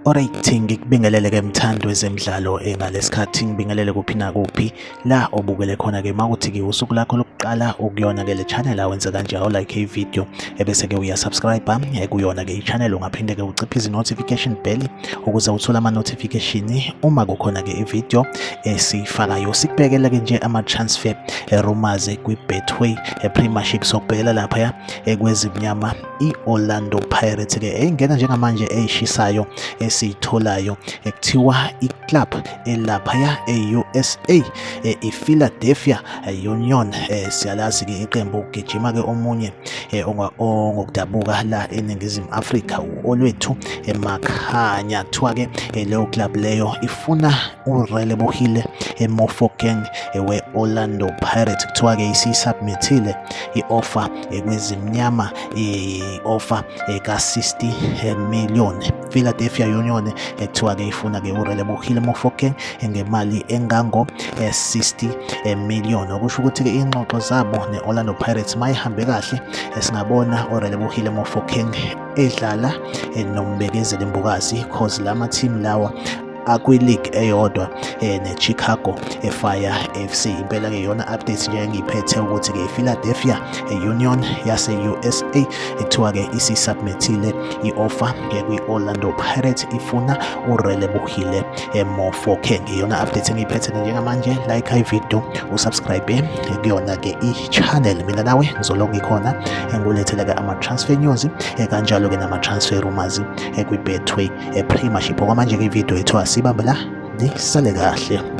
Alright, ngikubingelele ke mthandi wezemidlalo ngalesikhathi ngibingelele kuphi nakuphi la obukele khona ke makuthi ke usuku lakho lokuqala ukuyona ke le channel awenze kanje awu like i-video ebese ke uya subscribe kuyona ke i-channel. Ungaphinde ke uciphe notification bell ukuze uthole ama notification uma kukhona ke i-video esiyifakayo. Sikubhekele ke nje ama transfer rumors kwi-Betway Premiership, sokubhekela lapha kwezimnyama i-Orlando Pirates ke engena njengamanje eyishisayo esiyitholayo, ekuthiwa i-club elaphaya e-USA, i-Philadelphia Union. Siyalazi ke iqembu, ugijima ke omunye ongokudabuka la eNingizimu Afrika, Olwethu Makhanya. Kuthiwa ke leyo club leyo ifuna uRelebohile Mofokeng we-Orlando Pirates. Kuthiwa ke isisubmithile i-offer kwezimnyama, i-offer ka-60 million. Philadelphia Union ekuthiwa ke ifuna ke uRelebohile Mofokeng ngemali engango 60 million, okusho ukuthi ke ingxoxo zabo ne-Orlando Pirates mayihambe kahle, singabona uRelebohile Mofokeng edlala noMbekezeli Mbokazi, cause lama team lawa akwi-league eyodwa ne-Chicago Fire FC. Impela ke iyona update nje engiyiphethe, ukuthi ke i-Philadelphia Union yase-USA ekuthiwa ke isisubmithile i-offer kwi-Orlando Pirates, ifuna uRelebohile Mofokeng. Iyona update engiyiphethe njengamanje. Like i-video, usubscribe kuyona ke i-channel. Mina nawe ngizolonga ikhona engulethele ke ama-transfer news, kanjalo ke nama-transfer rumors kwi-Betway Premiership. Okwamanje ke i-video yethu asibambe la, nisale kahle.